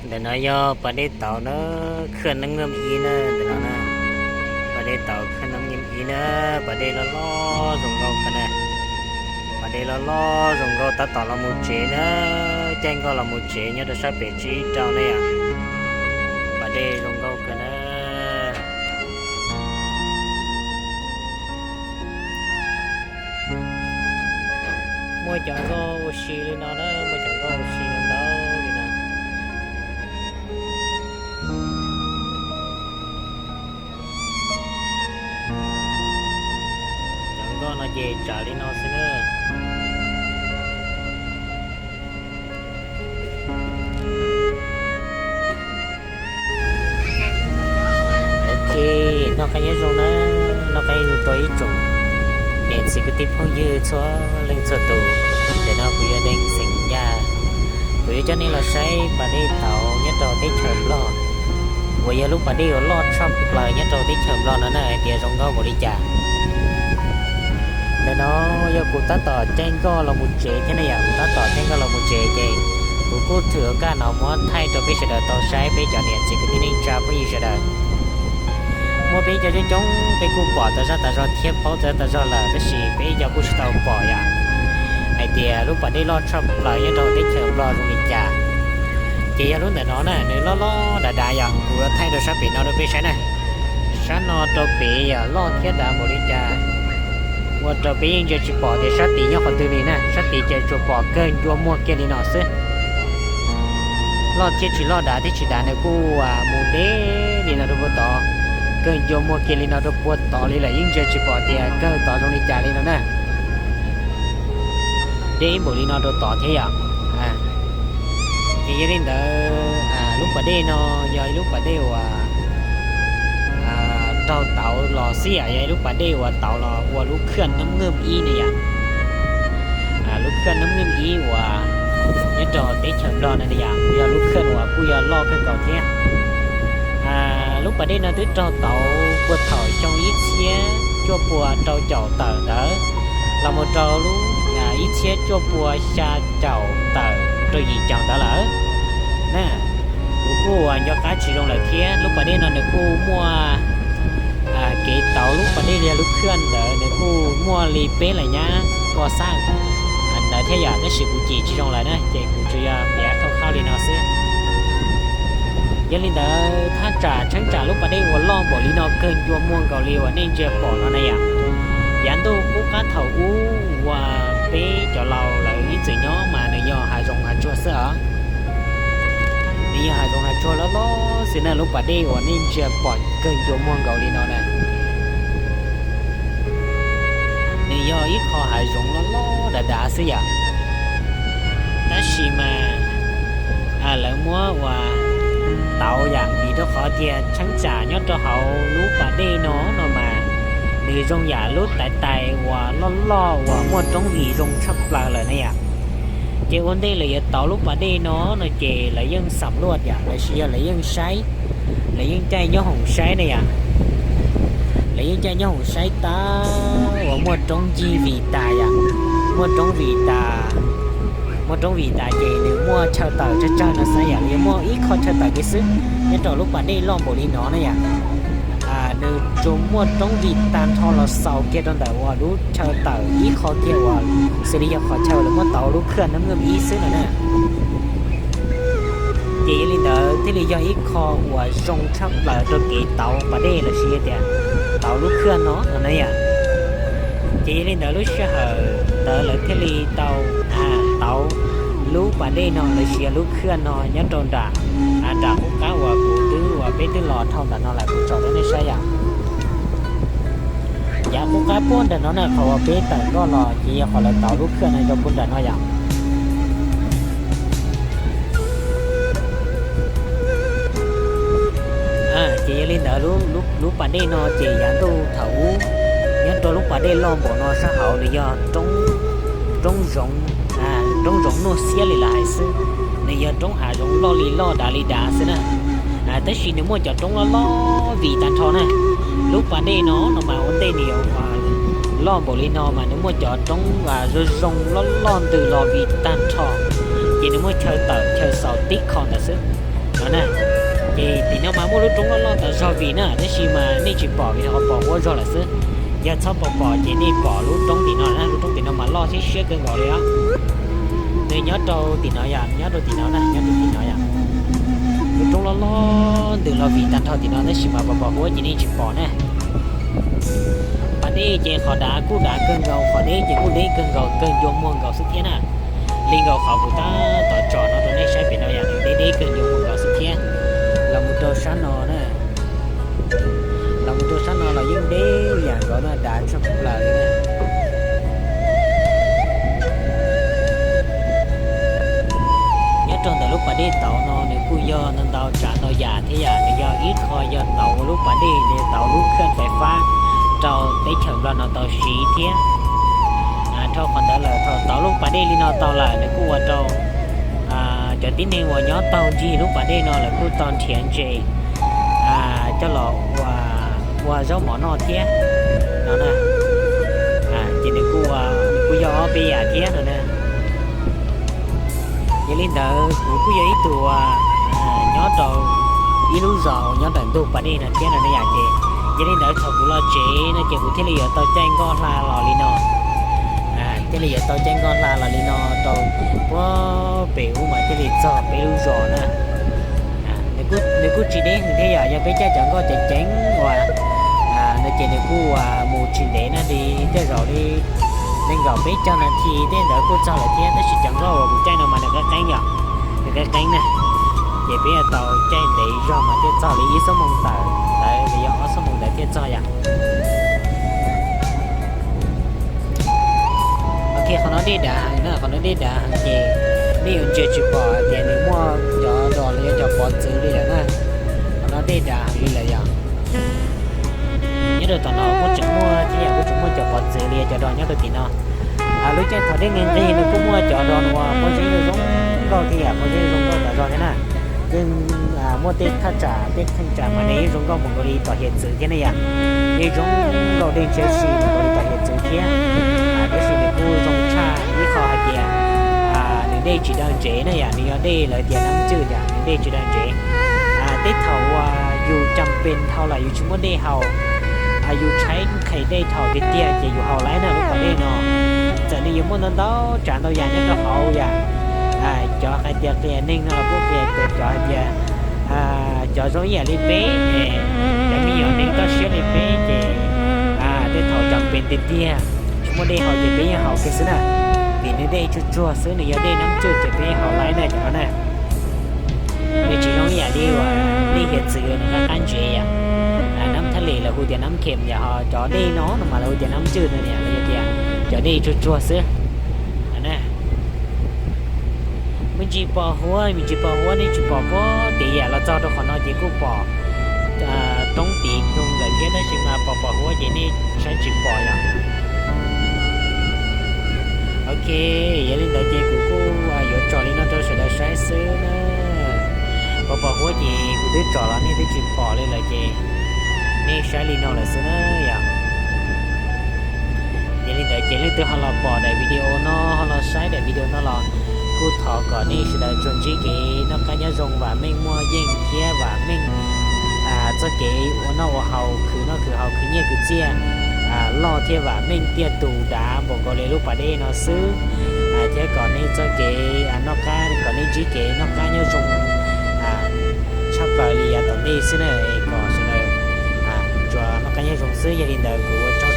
Ntawm no yog pas dej tauv na, khwj neeb ngeej ib na, ntawm no na. Pas dej tauv khwj neeb ngeej ib na, pas dej loj loj zoo nkauj kawg na. Pas dej loj loj zoo nkauj tab tom los mus tsev na, caij nkoj los mus tsev nyob rau sab pem tsib rau ne yom. Pas dej zoo nkauj kawg na. Muaj cov nkoj ua si li no na, muaj cov nkoj ua si ntau li no. Cov nkoj no ces tsav li no xwb na. Ok, noj qab nyob zoo na, noj qab nyob zoo rau ib tsoom niam txiv kwv tij phooj ywg txhua leej txhua tus. Ntawm no kuv yog Deej xeem Yaj, kuv yuav coj nej los saib pas dej tauv nyob rau teb chaws Nplog, uas yog lub pas dej uas loj tshaj plaws nyob rau teb chaws Nplog no na hais tias zoo nkauj npaum li cas. Ntawm no yog kuv tab tom caij nkoj los mus tsev thiab ne yom, kuv tab tom caij nkoj los mus tsev ces kuv kuj thwm ua kaj no muab thaij rau peb sawv daws tau saib peb cov niam txiv kwv tij neej tsa phooj ywg sawv daws. Muaj peb cov coob coob peb kuj pom tas zog tas zog thiab paub tas zog tas zog lawm tab sis peb cov kuj tsis tau pom yom, hais tias lub pas dej loj tshaj plaws nyob rau teb chaws Nplog zoo li cas. Ces yog lub ntawm no na nws loj loj dav dav yom, kuv yuav thaij rau sab pem no rau peb saib na. Sab no rau pem yom loj thiab dav npaum li cas, ua rau peb yeej ntsia tsis pom tias sab tid nyob qhov twg li na, sab tid ces tsuas pom kawg ncua muag kiag li no xwb. Loj thiab tsis loj dav thiab tsis dav nws kuj mus deb li no rau puag tod, kawg ncua muag kiag li no rau puag tod li lawm yeej ntsia tsis pom tias kawg tod zoo li cas li no na. Deb ib npaum li no rau tod thiab yom. Ces yog li ntawd lub pas dej no yog ib lub pas dej uas raug tauv los xwb yom, yog ib lub pas dej uas tauv los ua lub khaj neeb ngeej ib ne yom. Lub khaj neeb ngeej ib uas nyob rau teb chaws Nplog no yom, yog lub khaj uas kuj yog loj kawg nkaus thiab. Lub pas dej no twb raug tauv puag thaum xyoo ib txhiab cuaj pua rau caum tawm ntawd los mus rau lub ib txhiab cuaj pua xya caum tawm rau yim caum ntawd lawm na. Kuv kuj nco qab tsis zoo lawm thiab, lub pas dej no nws kuj muaj kev tauv lub pas dej li lub khaj ntawd nws kuj muaj li peb lais nyab ko xab ntawd thiab yom, tab sis kuv cim tsis zoo lawm na ces kuv tsuas yog piav khaub khaub li no xwb. Yog li ntawd thaj tsam cheeb tsam lub pas dej uas loj npaum li no kawg ncua muag nkaus li uas nej ntsia pom no na yom, yav ntuj qub qab thaum ub uas peb cov laus lawv ib txwm nyob mas nws yog hav zoov hav tsuag xwb os. Nws yog hav zoov hav tsuag loj loj xwb na, lub pas dej uas nej ntsia pom kawg ncua muag nkaus li no na. Nws yog ib qho hav zoov loj loj dav dav xwb yom. Tab sis mas lawv muab ua tauv yam vim rau qhov tias cheeb tsam nyob rau hauv lub pas dej no no mas nws zoo yam lub tais tais uas loj loj uas muaj roob vim zoo tshaj plaws lawm na yom. Ces ua ntej lawv yuav tauv lub pas dej no no ces lawv yeej xam luaj yom, los sis yog lawv yeej saib, lawv yeej caij nyob hoom saib ne yom. Lawv yeej caij nyob hoom saib tab uas muaj roob ncig vim tas yom, muaj roob vim tas, muaj roob vim tas ces nws muaj chaw tawm tsawg tsawg no xwb yom, yuav muaj ib qho chaw tawm kiag xwb nyob rau lub pas dej loj npaum li no na yom. Nws tsuas muaj roob vim tag nrho los xaus kiag rau ntawm uas lub chaw tawm ib qho kiag uas xws li yog qhov chaw lawv muab tauv lub khaj neeb ngeej ib xwb no na. Ces yog li ntawd thiaj li yog ib qho uas zoo tshaj plaws rau kev tauv pas dej los sis tias tauv lub khaj no no na yom. Ces yog li ntawd lub sij hawm ntawd lawv thiaj li tau tauv lub pas dej no los sis lub khaj no nyob rau nram, nram qub qab uas kuv twb uas peb twb los dhau ntawm no lawm kuv tsom rau nej saib yom. Yav qub qab puag nram no na, qhov uas peb tawm nkoj los ces yog qhov lawv tauv lub khaj no rau puag nram no yom. Ces yog li ntawd lub pas dej no ces yav ntuj thaum ub nyob rau lub pas dej loj npaum no sab hauv nws yog roob zoov, roob zoov nuj xiab li lawv hais xwb. Nws yog roob hav zoov loj li loj dav li dav xwb na. Tab sis nws muaj cov roob loj loj vim tag nrho na. Lub pas dej no no mas ua ntej nws yuav loj npaum li no mas nws muaj cov roob zoo zoo loj loj ntws los vim tag nrho, ces nws muaj chaw tawm chaw xaus tib qho ntawd xwb. No na, ces tim no mas muaj lub roob loj loj tas zog vim na, tab sis mas nej tsis pom vim qhov pos huab zog lawm xwb. Yog txhob pom pom ces nej pom lub roob tim no na, lub roob tim no mas loj thiab siab kawg nkaus li os. Nws nyob rau tim no yom, nyob rau tim no na, nyob rau tim no yom. Lub roob loj loj ntws los vim tag nrho tim no tab sis mas pos pos huab ces nej tsis pom na. Pas dej ces qhov dav kuj dav kawg nkaus, qhov deb ces kuj deb kawg nkaus, kawg ncua muag nkaus xwb thiab na. Li nkaus qhov kuv tab tom tsom no rau nej saib pem no yom, nws deb deb kawg ncua muag nkaus xwb thiab. Los mus rau sab no na, los mus rau sab no los yeej deb yam nkaus no, dav tshaj plaws li na. Nyob rau ntawm lub pas dej tauv no nws kuj yog ntau ntau tsav ntau yam thiab yom, nws yog ib qho yog tauv ua lub pas dej, nws tauv lub khaj fais fab rau teb chaws Nplog no tau siv thiab. Dhau qhov ntawd lawm thaum tauv lub pas dej li no tau lawm nws kuj ua rau cov tib neeg uas nyob taug ncig lub pas dej no lawv kuj tau nrhiav ntses coj los ua zaub mov noj thiab no na. Ces nws kuj, nws kuj yog ob peb yam thiab no na. Yog li ntawd kuv kuj yog ib tug uas nyob rau ib lub zos uas nyob ntawm ntug pas dej no thiab no ne yom, ces yog li ntawd thaum kuv los tsev no ces kuv thiaj li yuav tau caij nkoj hla los li no, thiaj li yuav tau caij nkoj hla los li no rau puag pem ub mas thiaj li txog peb lub zos na. Nws kuj tsis deb heev thiab yom, yog peb caij cov nkoj ceev ceev uas no ces nws kuj mus tsis ntev na, li tej zaum li nees nkaum peb caug nas this tej ntawd kuj txog lawm thiab, tab sis cov nkoj uas kuv caij no mas nws qeeb qeeb yom, nws qeeb qeeb na, ces peb yuav tau caij ntev zog mas thiaj txog li ib xuab moos tawm ntawd los yog ob xuab moos ntawd thiaj txog yom. Ok, qhov no dej dav heev na, qhov no dej dav heev ces nej yuav ntsia tsis pom hais tias nws muaj cov dos los yog cov pov txwv li lawm na. Qhov no dej dav heev li lawm yom. Nyob rau tom no kuj tseem muaj thiab yom, kuj tseem muaj cov pov txwv li cov dos nyob rau tim no. Lub caij thaum dej nqig nqig nws kuj muaj cov dos uas pob zeb zoo nkauj thiab yom, pob zeb zoo nkauj tas zog thiab na. Yeej muaj tej thaj tsam tej kheej tsam mas nws yeej zoo nkauj npaum nkaus li tom hiav txwv thiab ne yom. Yeej zoo nkauj dej ntshiab si npaum nkaus li tom hiav txwv thiab. Tab sis nws kuj zoo tshaj ib qho hais tias nws dej tsis daw ntsev na yom, nws yog dej lawv tias nab cwj yom, nws dej tsis daw ntsev. Tej thaum uas yus cam pes dhau lawm yus tsis muaj dej haus, yus tshaib nqhis dej thaum tiag tiag ces yus haus laib na lub pas dej no. Txawm nws yuav muaj ntau ntau tsav ntau yam nyob rau hauv yom. Cov hais tias qias neeg no los kuj qias, cov hais tias cov zoo ib yam li peb, cov me nyuam neeg toj siab li peb ces tej thaum cam pes tiag tiag tsis muaj dej haus ces peb yeej haus kiag xwb na. Vim nws dej tsuag tsuag xwb, nws yog dej nab cwj ces peb yeej haus laib na cov no na. Nws tsis zoo ib yam li uas dej hiav txwv nws qab qab ntsev yom. Nab thaj lim lawv hu tias nab khem yom, ho cov dej no no mas lawv hu tias nab cwj no yom, los yog tias cov dej tsuag tsuag xwb. Me ntsis pos huab, me ntsis pos huab nej tsis pom puag tid yam los txog rau qhov no ces kuj pom roob tid ntug lawm thiab, tab sis mas pos pos huab ces nej saib tsis pom yom. Ok, yog li ntawd ces kuv kuj yuav tso li no rau sawv daws saib xwb na. Pos pos huab ces kuv twb tso los nej twb tsis pom li lawm ces nej saib li no lawm xwb na yom. Yog li ntawd ces leej twg ho los pom daim video no, ho los saib daim video no los kuj thov kom nej sawv daws tsuas ntsib kev noj qab nyob zoo, vam meej muaj yeej thiab vam meej txoj kev ua noj ua haus, khwv noj khwv haus, khwv nyiaj khwv txiaj, loj thiab vam meej tiaj tus dav npaum nkaus li lub pas dej no xwb. Thiab kom nej txoj kev noj qab, kom nej ntsib kev noj qab nyob zoo tshaj plaws li yav tom ntej xwb na, kom sawv daws tsuas noj qab nyob zoo xwb. Yog li ntawd kuv ua tsaug